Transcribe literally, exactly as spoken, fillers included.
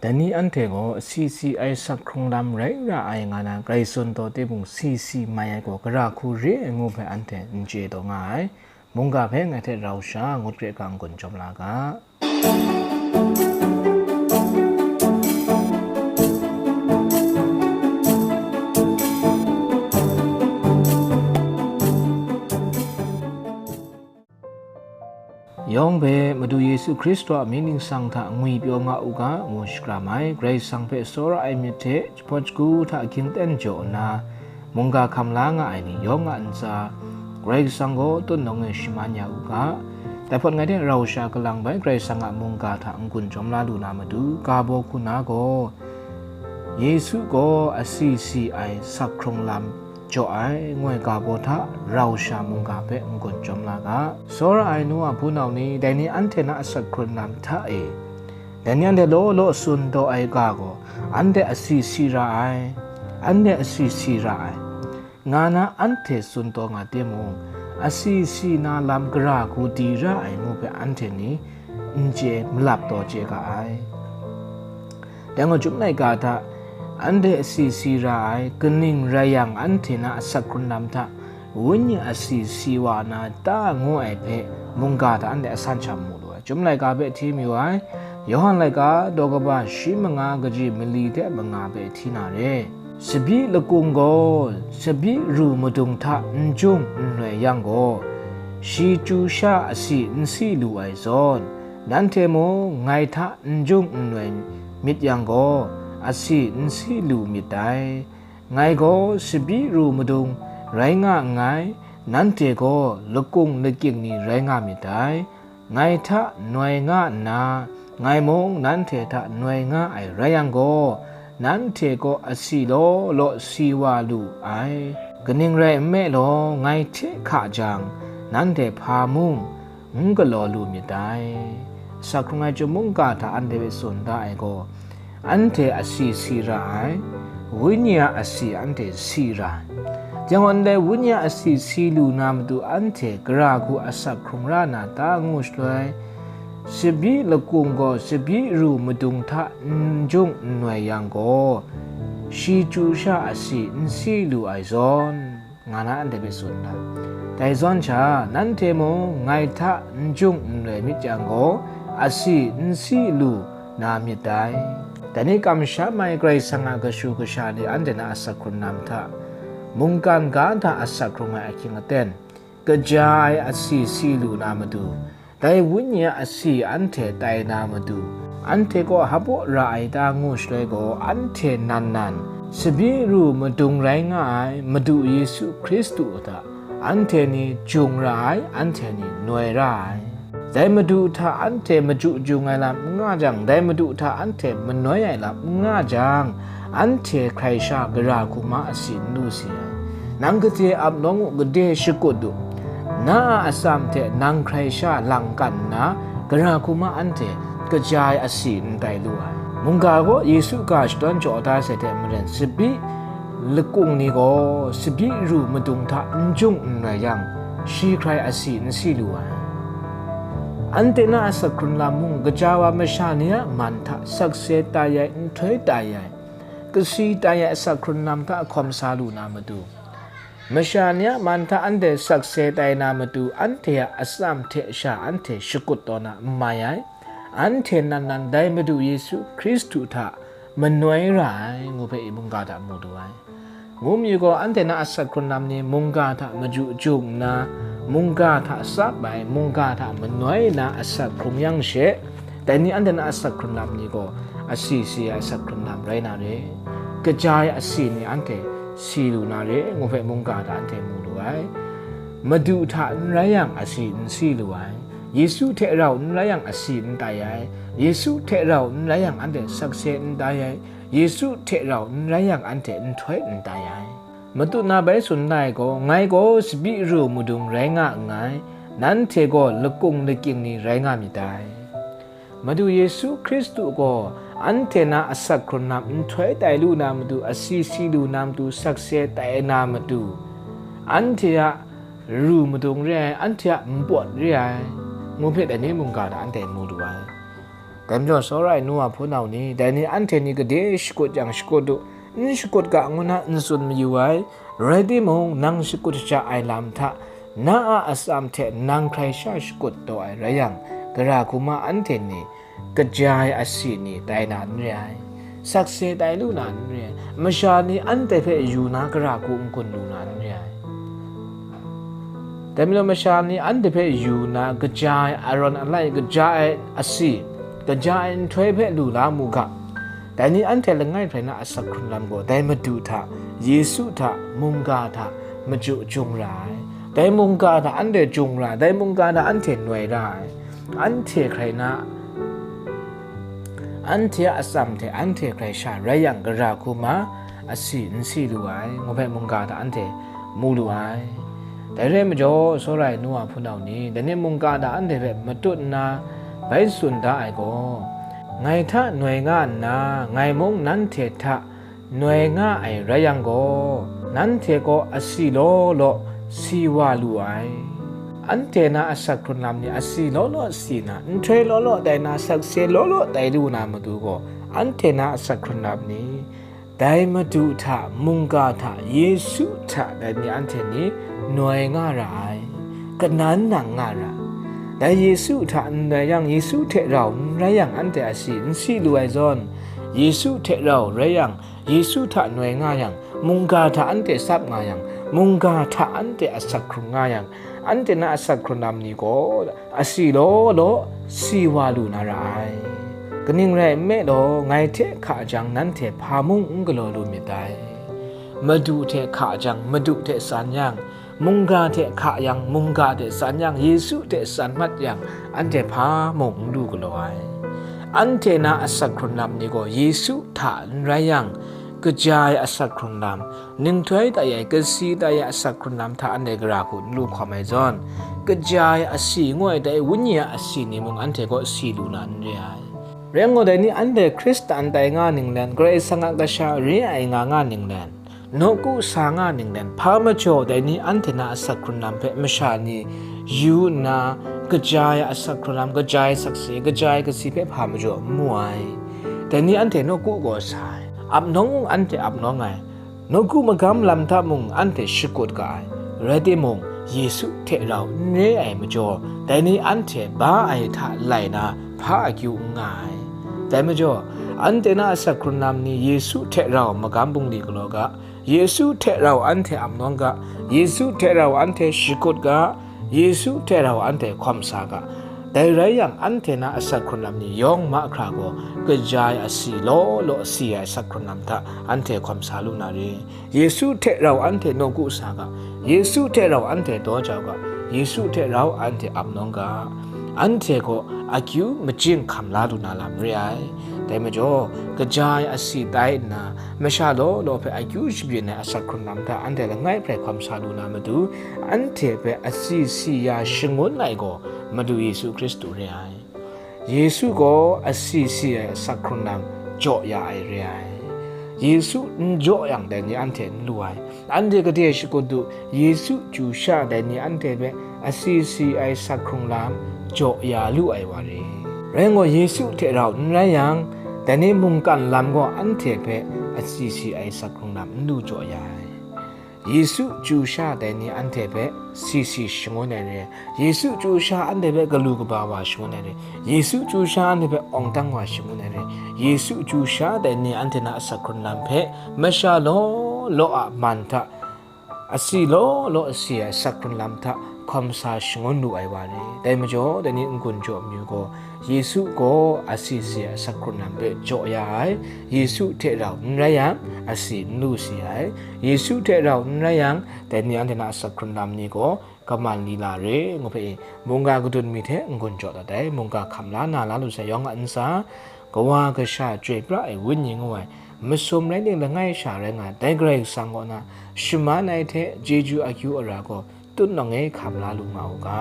Dai ni anhte gaw asi si ai sak hkrung lam rai ra ai nga na, Karai Tsun taw timung si si mai ai gaw, gara hku re ai ngu hpe anhte n chye taw nga ai. Mungga hpe ngai hte rau sha ngut hkrit hkang n-gun chyawm la ga. Yawng hpe Madu Yesu Hkristu a mying ningsang hta ngwipyaw nga u ga, ngu shakram ai. Karai Kasang hpe tsawra ai myit hte jahpawt shagu hta ging ten jaw nna, mungga hkam la nga ai ni yawng a ntsa, Karai Kasang gaw tutnawng e shaman ya u ga. Dai hpawt ngai hte rau sha kalang bai Karai Kasang a mungga hta n-gun chyawm la lu na matu, ga baw hku na gaw, Yesu gaw asi si ai sak hkrung lam jaw ai, ngu ai ga baw hta rau sha mungga hpe n-gun chyawm la ga. Tsawra ai nu a hpunau ni, dai ni anhte na asak hkrung lam hta e, dai ni anhte law law tsun taw ai ga gaw, anhte asi si ra ai, anhte asi si ra ai, nga na anhte tsun taw nga timung, asi si na lam gara hku di ra ai ngu hpe anhte ni n chye malap taw chye ga ai. Dai gaw, Chyum laika hta anhte asi si ra ai, kaning rai yang, anhte na asak hkrung lam hta Wenyi asi si wa na ta ngu ai hpe mungga hta anhte asan sham mu lu ai. Chyum laika hpe hti mayu ai, Yawhan laika daw kaba shi manga kaji mali hte manga hpe hti na re. Tsabyi lakung gaw tsabyi ru madung hta n jung n noi yang gaw, shi chyu sha asi n si lu ai zawn, nanhte mung ngai hta n jung n noi myit yang gaw, asi n si lu myit dai. Ngai gaw tsabyi ru madung rai nga nngai, nanhte gaw lakung lakying ni rai nga myit dai. Ngai hta noi nga nna, ngai mung nanhte hta noi nga ai rai yang gaw, nanhte gaw asi law law si wa lu ai. Kaning rai nme law, ngai hte hka jang, nanhte hpa mung n galaw lu myit dai. Asak hkrung ai chyum mungga hta anhte hpe tsun da ai gaw, anhte asi si ra ai, Wenyi a asi anhte si ra ai. Chyang gaw, ndai Wenyi a asi si lu na matu anhte gara hku asak hkrung ra na ta ngu shaloi, tsabyi lakung gaw tsabyi ru madung hta n jung n noi yang gaw, shi chyu sha asi n si lu ai zawn, nga na anhte hpe tsun da. Dai zawn sha, nanhte mung ngai hta n jung n noi myit yang gaw, asi n si lu na myit dai. Dai ni kamsham ai Karai Kasang a kashu kasha ni anhte na asak hkrung lam hta, mungkan ga hta asak hkrung ai ahkying aten, kaja ai asi si lu na matu, dai Wenyi a asi anhte tai na matu, anhte kaw hpaw ra ai ta ngu shaloi gaw, anhte nan nan, tsabyi ru madung rai nga ai Madu Yesu Hkristu hta, anhte ni jung ra ai, anhte ni noi ra ai. Dai Madu hta anhte maju jung ai lam n nga jang, dai Madu hta anhte manoi ai lam n nga jang, anhte hkrai sha gara hku ma asi n lu si ai. Nang gade ap nawng u, gade shakut u, na a atsam hte nang hkrai sha lang kan nna, gara hku ma anhte kaja ai asi n tai lu ai. Mungga gaw Yesu ga shadawn jaw da sai hte maren, tsabyi lakung ni gaw tsabyi ru madung hta n jung n noi yang, shi hkrai asi n si lu ai. Anhte na asak hkrung lam mung, gaja wa masha ni a man hta sakse tai ai, nhtoi tai ai, kasi tai ai asak hkrung lam hta hkawm sa lu na matu, masha ni a man hta anhte sakse tai na matu, anhte a atsam hte sha anhte shakut taw na n mai ai, anhte nan nan dai Madu Yesu Hkristu hta manoi ra ai, ngu hpe mungga hta mu lu ai. Ngu mayu gaw, anhte na asak hkrung lam ni mungga hta maju jung nna, mungga hta tsap ai, mungga hta manoi nna asak hkrung yang she, dai ni anhte na asak hkrung lam ni gaw asi si ai asak hkrung lam rai na re, kaja ai asi ni anhte si lu na re, ngu hpe mungga hta anhte mu lu ai. Madu hta n rai yang asi n si lu ai. Yesu hte rau n rai yang asi n tai ai. Yesu hte rau n rai yang anhte sakse n tai ai. Yesu hte rau n rai yang anhte nhtoi n tai ai. Matut na bai tsun da ai gaw, ngai gaw tsabyi ru madung rai nga nngai, nanhte gaw lakung lakying ni rai nga myit dai. Madu Yesu Hkristu gaw anhte na asak hkrung lam nhtoi tai lu na matu, asi si lu na matu, sakse tai na matu, anhte a ru madung re ai, anhte a npawt re ai, ngu hpe dai ni mungga hta anhte mu lu ai. Dai majaw, tsawra ai nu wa hpunau ni, dai ni anhte ni gade shakut yang shakut u, n shakut ga ngu na n tsun mayu ai, rai timung, nang shakut shaja ai lam hta, na a atsam hte nang hkrai sha shakut taw ai rai yang, gara hku ma anhte ni, kaja ai asi ni tai na n re ai, sakse tai lu na n re ai, masha ni anhte hpe yu na gara hku n-gun lu na n re ai. Dai majaw masha ni anhte hpe yu na kaja ai arawn alai, kaja ai asi, kaja ai nhtoi hpe lu la mu ga. Dai ni anhte langai hkrai na asak hkrun lam gaw dai Madu hta, Yesu hta, mungga hta, machyu jung ra ai. Dai mungga hta anhte jung ra, dai mungga hta anhte noi ra ai. Anhte hkrai na, anhte a atsam hte anhte hkrai sha rai yang, gara hku ma asi n si lu ai, ngu hpe mungga hta anhte mu lu ai. Dai rai majaw, tsawra ai nu wa hpunau ni, dai ni mungga hta anhte hpe matut nna bai tsun da ai gaw, ngai hta noi nga nna, ngai mung nanhte hta noi nga ai rai yang gaw, nanhte gaw asi law law si wa lu ai. Anhte na asak hkrun lam ni asi law law si na, nhtoi law law tai na, sakse law law tai lu na matu gaw, anhte na asak hkrun lam ni, dai Madu hta, mungga hta, Yesu hta, dai ni anhte ni noi nga ra ai, kanan nang nga ra. Dai Yesu hta n rai yang, Yesu hte rau n rai yang, anhte asi n si lu ai zawn, Yesu hte rau rai yang, Yesu hta noi nga yang, mungga hta anhte tsap nga yang, mungga hta anhte asak hkrung nga yang, anhte na asak hkrun lam ni gaw asi law law si wa lu na ra ai. Kaning rai nme law, ngai hte hka jang nanhte hpa mung n galaw lu myit dai. Madu hte hka jang, Madu hte tsan yang, mungga hte hka yang, mungga hte tsan yang, Yesu hte tsan mat yang, anhte hpa mung n lu galaw ai. Anhte na asak hkrun lam ni gaw Yesu hta n rai yang, kaja ai asak hkrun lam, ninghtoi tai ai, kasi tai ai asak hkrun lam hta anhte gara hku n lu hkawm ai zawn, kaja ai asi ngu ai dai Wenyi a asi ni mung anhte kaw si lu na n re ai. Rai ngut ai ni, anhte Hkristan tai nga ninglen, Karai Kasang a kasha re ai nga nga ninglen, nawku sa nga ninglen, hpa majaw dai ni anhte na asak hkrun lam hpe masha ni yu nna, kaja ai asak hkrun lam, kaja ai sakse, kaja ai kasi hpe hpa majaw n mu ai. Dai ni anhte nawku gaw sa ai, ap nawng mung anhte ap nawng ai, nawku magam lam hta mung anhte shakut ga ai. Rai timung, Yesu hte rau n re ai majaw, dai ni anhte ba ai hta lai na hpa akyu n nga ai. Dai majaw, anhte na asak hkrun lam ni Yesu hte rau magam bungli galaw ga, Yesu hte rau anhte ap nawng ga, Yesu hte rau anhte shakut ga, Yesu hte rau anhte hkawm sa ga. Dai rai yang, anhte na asak hkrun lam ni yawng mahkra gaw, kaja ai asi law law si ai asak hkrun lam hta anhte hkawm sa lu na re. Yesu hte rau anhte nawku sa ga, Yesu hte rau anhte daw jau ga, Yesu hte rau anhte ap nawng ga. Anhte gaw akyu majing hkam la lu na lam re ai. Dai majaw, kaja ai asi tai nna, masha law law hpe akyu shabyin ai asak hkrun lam hta anhte langai hpe hkawm sa lu na matu, anhte hpe asi si ya shangun ai gaw Madu Yesu Hkristu re ai. Yesu gaw asi si ai asak hkrun lam jaw ya ai re ai. Yesu n jaw yang dai ni anhte n lu ai. Anhte gade shakut du, Yesu chyu sha dai ni anhte hpe asi si ai asak hkrung lam jaw ya lu ai wa re. Rai ngut, Yesu hte rau n rai yang, dai ni mungkan lam gaw anhte hpe asi si ai asak hkrung lam n lu jaw ya ai. Yesu chyu sha dai ni anhte hpe si si shangun ai re. Yesu chyu sha anhte hpe galu kaba wa shangun ai re. Yesu chyu sha anhte hpe awng dang wa shangun ai re. Yesu chyu sha dai ni anhte na asak hkrun lam hpe masha law law a man hta, asi law law asi ai asak hkrun lam hta hkawm sa shangun lu ai wa re. Dai majaw, dai ni n-gun jaw amyu gaw, Yesu gaw asi si ai asak hkrun lam hpe jaw ya ai, Yesu hte rau n rai yang, asi n lu si ai, Yesu hte rau n rai yang, dai ni anhte na asak hkrun lam ni gaw kaman lila re, ngu hpe mungga kadun mi hte n-gun jaw dat ai, mungga hkam la na la lu sai yawng a ntsa, Kawa Kasha chyoi pra ai Wenyi ngu ai, masum rai ning langai sha rai nga ai, dai Karai Kasang kaw na shaman ai hte chyeju akyu ara gaw tutnawng e hkam la lu nga u ga.